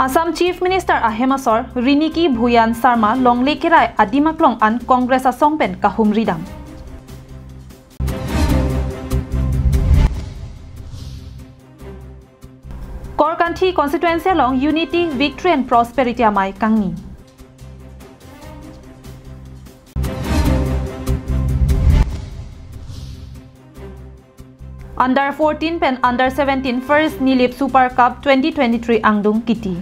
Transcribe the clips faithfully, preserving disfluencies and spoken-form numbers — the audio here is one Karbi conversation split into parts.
Assam Chief Minister ahem asor Riniki Bhuyan Sharma longle kerai adim aklong an Congress asong pen kahumri dam. Korkanthi constituency along Unity, Victory and Prosperity amei kangni. Under fourteen pen under seventeen First Nilip Super Cup twenty twenty-three angdung kiti.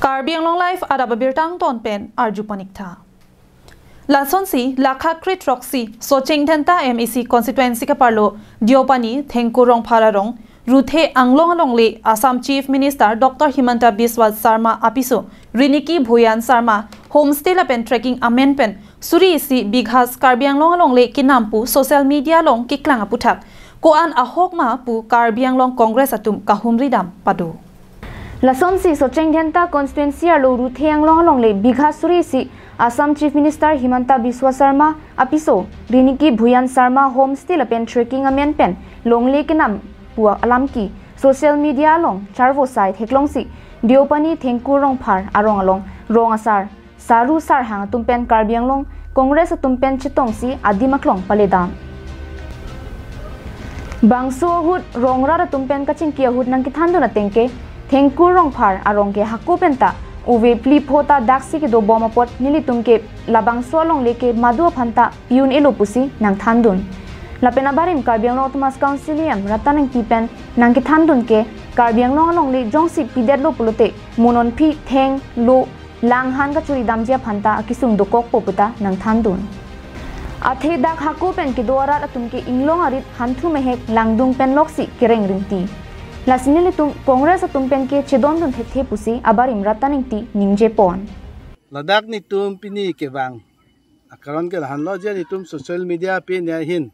Karbi Anglong Live adap abirta angton pen arju pon ik tha. Lasonsi lakha kre-throksi Socheng Dhenta M A C constituency keparlo Deopani Thengkur Rongphar arong Ruthe Anglong alongle Assam Chief Minister Doctor Himanta Biswa Sarma apiso Riniki Bhuyan Sarma homestay lapen trekking amen pen suri isi bighas Karbi Anglong alongle kenam pu social media along keklang aputhak ko-an ahok ma pu Karbi Anglong Congress atum kahumri dam pado. Lasonsi Socheng Dhenta constituency arlo Ruthe Anglong alongle bigha suri isi Assam Chief Minister Himanta Biswa Sarma apiso Riniki Bhuyan Sarma homestay lapen trekking amen pen longle kenam pu alam ke social media along charvo sai theklongsi Deopani Thengkur Rongphar arong along rong asar Saru Sarhang atum pen Karbi Anglong Congress atum pen chetongsi adim aklong paledam. Bangso ahut rong rat atum pen kachingki ahut nangkethandun ateng ke Thengkur Rongphar arong ke hako pen ta uve phli pho ta daksi kedo bom apot nelitum ke labangso alongle ke madu aphan ta pi-un-elo pusi nangthandun. Lapen abarim Karbi Anglong Autonomous Council E M Ratan Engti pen nangkethandun ke Karbi Anglong alongle jongsi pidetlo pulote mo non aphi theng lo lang han kachuri damji aphan ta akesung dokokpo puta nangthandun. Athe dak hako pen kedo arat atum ke inglong arit hanthu mehek langdung pen loksi kereng ringti. Lasi nelitum Congress atum pen ke chedondun thekthe pusi abarim Ratan Engti ningje pon. Ladak netum pini kevang akaron ke lahenlo je netum social media pen ahin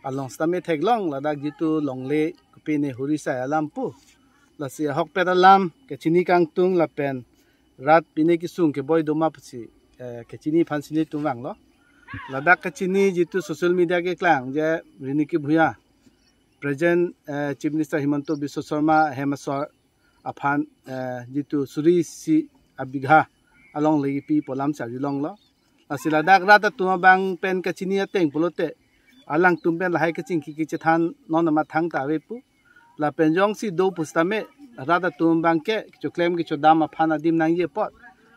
along sitame theklong ladak jitu longle pini huri sai alam pu. Lasi ahokpet alam kechini kangtung lapen rat pini kesung keboi doma pusi, eh, kechini aphansi netum vanglo. Ladak kechini jitu social media keklang je Riniki Bhuyan, present, eh, Chief Minister Himanta Biswa Sarma hem asor aphan, eh, jitu suri isi abigha alongle kipi pu alam si arjulonglo. Lasi ladak rat atum abang pen kechini ateng pulote alangtum pen lahai kachingki kechethan non amat thangta ave pu. Lapen jongsi do pusitame rat atum abang ke kechoklem kechodam aphan adim nangji apot.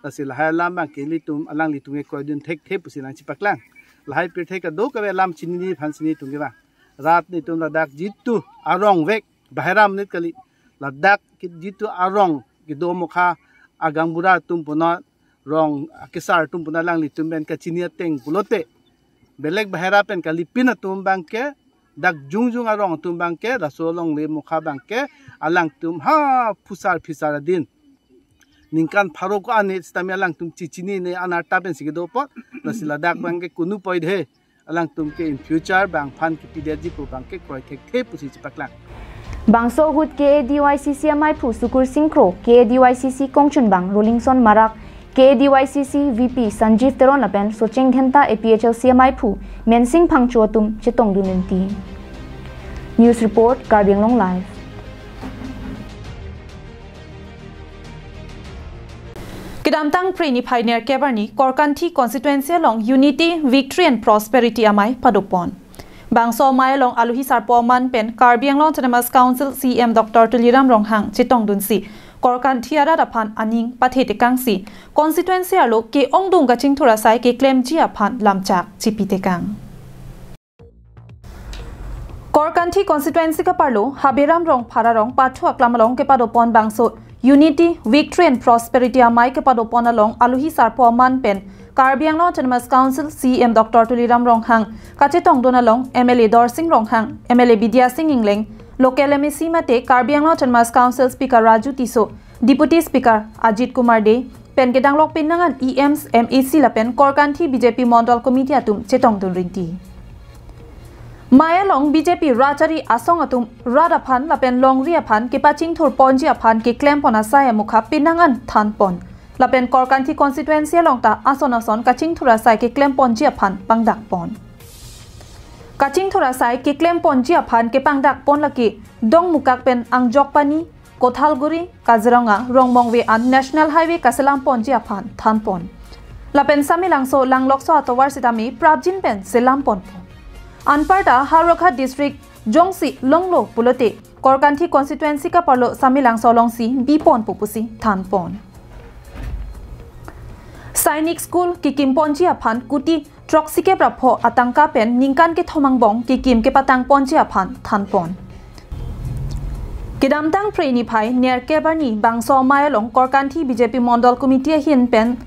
Lasi lahai alam abang ke ilitum alanglitum ke kroidun thekthe pusi nangchipaklang. Lahai pirthe kadokave alam chinine aphansi netum kevang. Rat netum ladak jitu arong vek bahera monit kali. Ladak ke jitu arong kedo mokha agangbura atum punon rong akesar atum punon alanglitum pen kechini ateng pulote belek bahera pen kalipin atum abang ke dak jongjong arong atum abang ke laso alongle mokha abang ke alangtum ha phusar phisar adin ningkan pharo ko-an ne sitame alangtum chechinine an arta pensi kedo apot. Lasi ladak abang ke kunu poidhe alangtum ke in future bang aphan kepidetji pu abang ke kroi thekthe pusi chipaklang. Bangso ahut K A D Y C C amaiphu Sukur Singkro, K A D Y C C kongchunbang Rolingson Marak, K A D Y C C V P Sanjeev Teron lapen Socheng Dhenta A P H L C amaiphu Mensing Phangcho atum chetongdun rinti. News report, Karbi Anglong Live. Kedamtang Phre niphai nerkep arni Korkanthi constituency along Unity, Victory and Prosperity amei padopon. Bangso amei along alohi sarpo aman pen Karbi Anglong Autonomous Council C E M Doctor Tuliram Ronghang chetongdunsi Korkanthi arat aphan aning pathe tekangsi constituency arlo ke-ongdung kachingthur asai keklemji aphan lamchak chipi tekang. Korkanthi constituency keparlo Haberam Rongphar arong pathu aklam along kepadopon bangso Unity, Victory and Prosperity amei kepadopon along alohi sarpo aman pen Karbi Anglong Autonomous Council C E M Doctor Tuliram Ronghang kachetongdun along M L A Dorsing Ronghang, M L A Bidya Sing Engleng, local M A C mate Karbi Anglong Autonomous Council Speaker Raju Tisso, Deputy Speaker Ajit Kumar Dey, pen kedanglok penang an E Ms, M A C lapen Korkanthi B J P Mondol Committee atum chetongdun rinti. Amei along B J P rat chari asong atum rat aphan lapen longri aphan kepachingthur ponji aphan keklem pon asai amukha penang an than pon. Lapen Korkanthi constituency along ta ason ason kachingthur asai keklem ponji aphan pangdak pon. Kachingthur asai keklem ponji aphan kepangdak pon lake Dongmukak pen Angjokpani, Kothalguri, Kaziranga, Rongmongve an National Highway kaselam ponji aphan thanpon. Lapen Samelangso Langlokso atovar sitame prapjin pen selam ponpo. Anparta Howraghat District jongsi longlo pulote Korkanthi constituency kaparlo Samelangso alongsi biponpo pusi thanpon. Sainik School kekimponji aphan kuti throksi kep ra pho atangka pen ningkan kethom angbong kekim kepatangponji aphan thanpon. Kedamtang Phre niphai nerkep arni bangso amei along Korkanthi B J P Mondol Committee ahin pen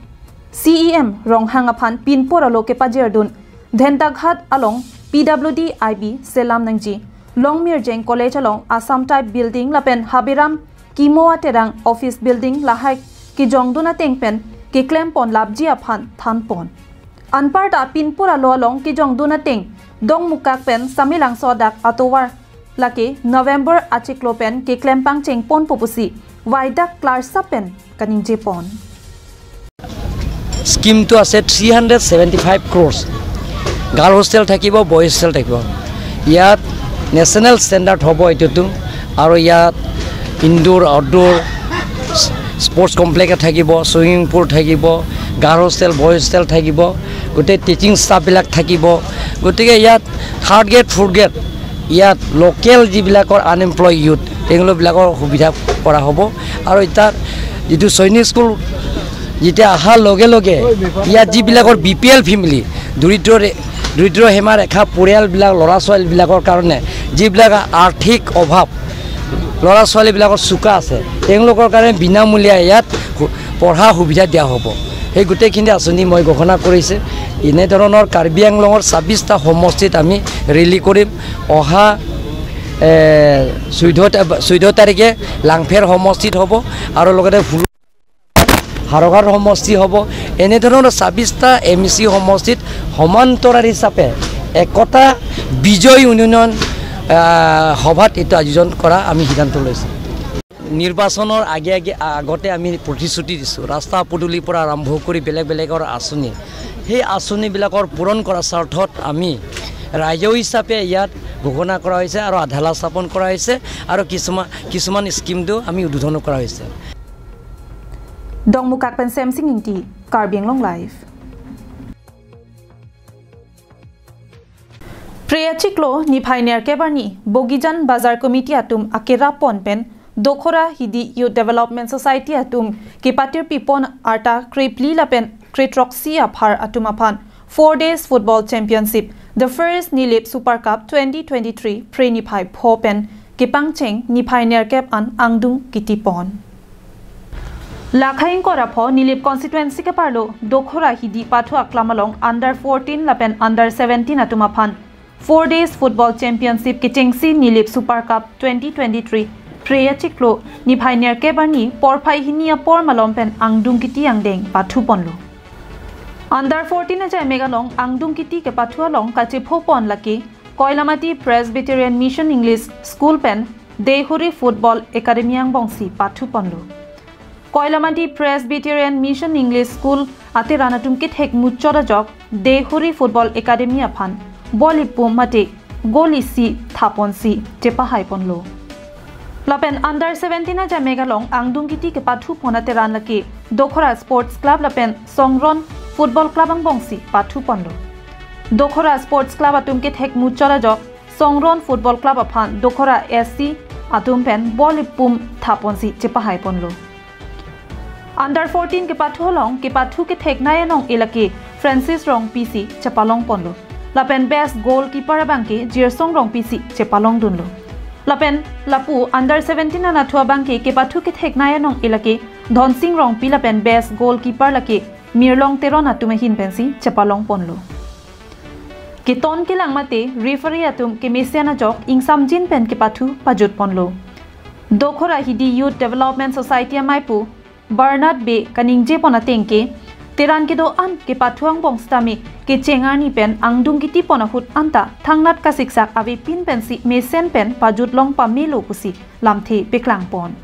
C E M Ronghang aphan pinpur alo kepajirdun Dhentaghat along P W D I B selam nangji, Longmirjeng College along Assam Type Building lapen Habiram Kimo Aterang Office Building lahai kejongdun ateng pen keklemponlapji aphan thanpon. Anparta pinpur alo along kejongdun ateng Dongmukak pen Samelangso adak atovar lake November achiklo pen keklem pangchengponpo pusi vaidak klarsap pen kaningjepon. স্কিমটো আছে three hundred seventy five crores. Girl hostel থাকিব, boys hostel থাকিব। ইয়াত national standard হ'ব এইটোতো। আৰু ইয়াত indoor, outdoor, sports complex থাকিব, ছুইমিং পুল থাকিব, গাৰ্ল হোষ্টেল, বয়জ হোষ্টেল থাকিব, গোটেই টিচিং ষ্টাফবিলাক থাকিব। গতিকে ইয়াত থাৰ্ড গ্ৰেড, ফ'ৰ্থ গ্ৰেড, ইয়াত লোকেল যিবিলাকৰ আনএমপ্লয় ইউথ, তেওঁলোকবিলাকৰ সুবিধা কৰা হ'ব। আৰু এতিয়া যিটো সৈনিক স্কুল যেতিয়া অহাৰ লগে লগে ইয়াত যিবিলাকৰ বি পি এল ফেমিলি, দৰিদ্ৰ ৰে-, দৰিদ্ৰ সীমাৰেখা পৰিয়ালবিলাক, ল'ৰা ছোৱালীবিলাকৰ কাৰণে যিবিলাক আৰ্থিক অভাৱ, ল'ৰা ছোৱালীবিলাকৰ চোকা আছে, তেওঁলোকৰ কাৰণে বিনামূলীয়া ইয়াত সু-, পঢ়া সুবিধা দিয়া হ'ব। সেই গোটেইখিনি আঁচনি মই ঘোষণা কৰিছে। এনেধৰণৰ কাৰ্বি আংলঙৰ ছাব্বিছটা সমষ্টিত আমি ৰেলী কৰিম। অহা, এ, চৈধ্য তা-, চৈধ্য তাৰিখে লাংফেৰ সমষ্টিত হ'ব আৰু লগতে হুল-, হাৰঘাট সমষ্টি হ'ব। এনেধৰণৰ ছাব্বিছটা এম ই চি সমষ্টিত সমান্তৰাল হিচাপে একতা বিজয় উন্নয়ন, আ, সভাত এইটো আয়োজন কৰা আমি সিদ্ধান্ত লৈছোঁ। নিৰ্বাচনৰ আগে আগে, আগতে আমি প্ৰতিশ্ৰুতি দিছোঁ, ৰাস্তা পদূলিৰ পৰা আৰম্ভ কৰি বেলেগ বেলেগৰ আঁচনি, সেই আঁচনিবিলাকৰ পূৰণ কৰাৰ স্বাৰ্থত আমি ৰাইজৰ হিচাপে ইয়াত ঘোষণা কৰা হৈছে আৰু আধালা স্থাপন কৰা হৈছে আৰু কিছুমান, কিছুমান স্কিমটো আমি উদ্বোধনো কৰা হৈছে। Dongmukak pen Semsing Ingti, Karbi Anglong Live. Phre achiklo niphai nerkep arni Bogijan Bazar Committee atum akerap pon pen Dokhora Hidi Youth Development Society atum kepatirpi pon arta krephli lapen krethroksi aphar atum aphan Four Days Football Championship, the first Nilip Super Cup twenty twenty-three Phre niphai pho pen kepangcheng niphai nerkep an angdung kiti pon. Lakha ingkoi ra pho Nilip constituency kaparlo Dokhora Hidi pathu aklam along under fourteen lapen under seventeen atum aphan Four Days Football Championship kechengsi Nilip Super Cup twenty twenty-three Phre achiklo niphai nerkep arni porphai hini apor malom pen angdung kiti angdeng pathu ponlo. Under fourteen ajai mek along angdung kiti kepathu along kachepho pon lake Koilamati Presbyterian Mission English School pen Deihori Football Academy angbongsi pathu ponlo. Koilamati Presbyterian Mission English School ateran atum kethek muchot ajok Deihori Football Academy aphan ball ipum mate goal isi thaponsi chepahai ponlo. Lapen under seventeen ajai mek along angdung kiti kepathu pon ateran lake Dokhora Sports Club lapen Songron Football Club angbongsi pathu ponlo. Dokhora Sports Club atum kethek muchot ajok Songron Football Club aphan Dokhora S C atum pen ball ipum thaponsi chepahai ponlo. Under fourteen kepathu along kepathu kethek nai anong elake Francis Rongpi si chepalong ponlo. Lapen best goalkeeper abangke Jirsong Rongpi si chepalong dunlo. Lapen lapu under seventeen anatthu abangke kepathu kethek nai anong elake Dhonsing Rongpi lapen best goalkeeper lake Mirlong Teron atum ahin pensi chepalong ponlo. Keton kelang mate referee atum kemesen ajok ingsamjin pen kepathu pajut ponlo. Dokhora Hidi Youth Development Society amaipu Bernard Bey kaningje pon ateng ke, teran kedo-an kepathu angbong sitame kecheng arni pen angdung kiti pon ahut anta thangnat kasiksak avepin pensi mesen pen pajut long pamelo pusi lamthe peklang pon.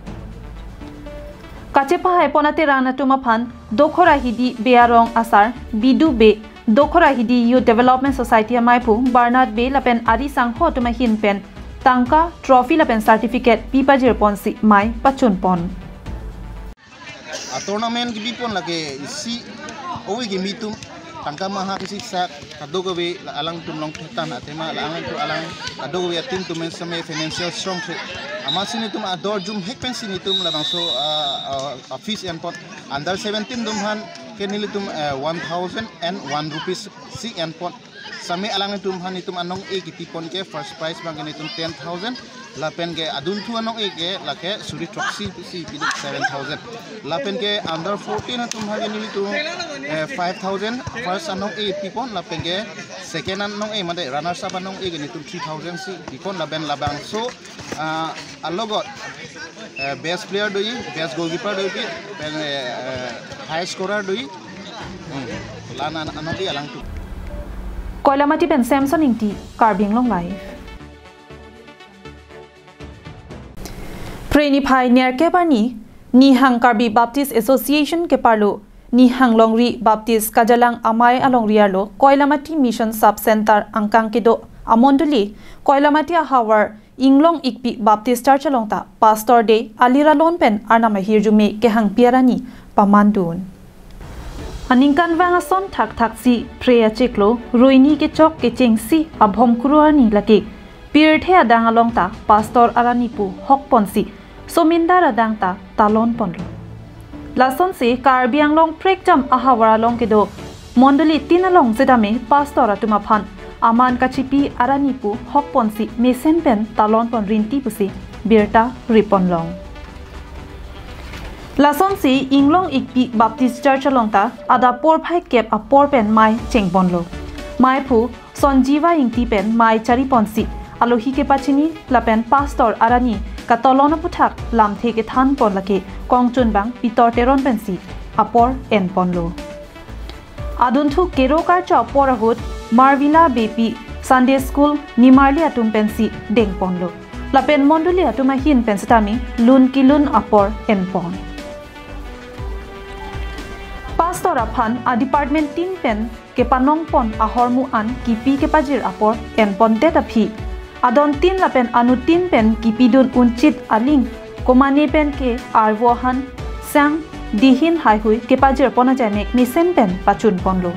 Kachepahai pon ateran atum aphan Dokhora Hidi Bey arong asar Bidu Bey, Dokhora Hidi Youth Development Society amaipu Bernard Bey lapen ari sangho atum ahin pen tangka, trophy lapen certificate pi pajir ponsi mei pachun pon. A tournament kibipon lake isi ove kimi atum tangka maha kisi sak kadokave la alangtum along thetan athema la alangtum alang kadokave atum atum same financial strong si. Amatsi netum ador jumhek pensi netum labangso, ah, ah, ah, fees enpon. Under seventeen atum aphan ke nelitum, eh, one thousand and one rupees si enpon. Same alangtum aphan netum anong-e kipipon ke first prize abang ke netum ten thousand. Lapen ke adunthu anong-e ke lake suri throksi si pidun seven thousand. Lapen ke under fourteen atum aphan ke nelitum, eh, five thousand first anong-e pipon, lapen ke second anong-e mate runners up anong-e ke netum three thousand si pipon, lapen labangso, ah, alogot, eh, best player doji, best goalkeeper doji, pen, eh, eh, high scorer doji. Hmm. La-an anong-e alangtum. Koilamati pen Samson Ingti, Karbi Anglong Live. Phre niphai nerkep arni, Nihang Karbi Baptist Association keparlo, Nihang Longri Baptist Kajalang Amei alongri arlo, Koilamati Mission Sub Center angkang kedo amondoli, Koilamati ahavar Inglong Ikpi Baptist Church along ta Pastor Day aliralon pen Arnam ahirjume kehangpi arani pamandun. Aningkanvang ason thakthak si phre achiklo, Roini kechok kechengsi abhomkuru arni lake pirthe adang along ta Pastor arani pu hokponsi somindar adang ta talon ponlo. Lasonsi Karbi Anglong prekjam ahavar along kedo mondoli tin along setame Pastor atum aphan aman kachipi arani pu hokponsi mesen pen talon pon rinti pusi birta ripon long. Lasonsi Inglong Ikpi Baptist Church along ta adap porphai kep apor pen mei chengponlo. Meiphu Sonjiva Ingti pen mei chariponsi alohi kepachini lapen Pastor arani katolon aputhak lamthe kethanpon lake kongchunbang Pitor Teron pensi apor enponlo. Adunthu kero karcho apor ahut Marvila Beypi Sunday School nimarli atum pensi dengponlo. Lapen mondoli atum ahin pen setame lun kelun apor enpon. Pastor aphan a department tin pen kepanongpon ahormu an kipi kepajir apor enpondet aphi, adon tin lapen anu tin pen kipidun unchit aling, komane pen ke arvo ahan sang dihin haihui kepajirpon ajaimek mesen pen pachunponlo.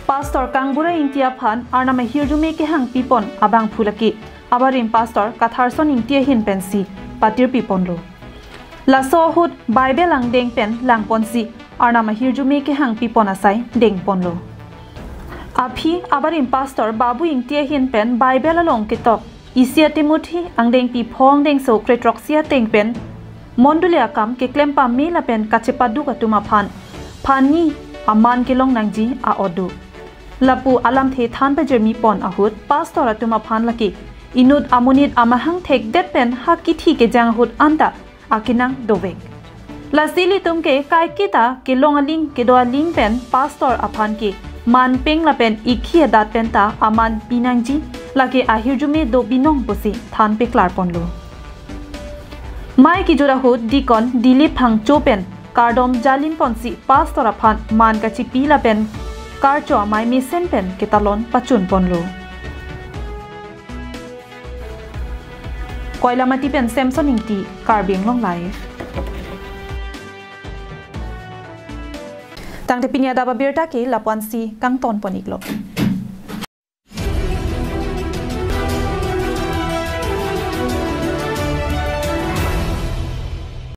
Pastor Kangbura Ingti aphan Arnam ahirjume kehangpipon abangphu lake abarim Pastor Katharson Ingti ahin pensi patirpiponlo. Laso ahut Bible angdeng pen langponsi Arnam ahirjume kehangpipon asai dengponlo. Aphi abarim Pastor Babu Ingti ahin pen Bible along ketok isi a-Timothy angdengpi pho angdengso kre throksi ateng pen mondoli akam keklem pame lapen kachepaduk atum aphan phan ni aman kelong nangji a-odo. Lapu alamthe than pajirmipon ahut Pastor atum aphan lake inut amonit amahang thekdet pen ha kithi kejang ahut anta akenang dovek. Lasi ilitum ke kaiketa kelong aling kedo aling pen Pastor aphan ke man peng lapen ikhi adat pen ta aman pinangji, lake ahirjume do binong pusi than peklarponlo. Mei kejut ahut Deacon Dilip Phangcho pen kardom jalinponsi Pastor aphan man kachipi lapen karcho amei mesen pen ketalon pachunponlo. Koilamati pen Samson Ingti, Karbi Anglong Live. Tangte pini adap abirta ke lapu-ansi kangtonpon iklo.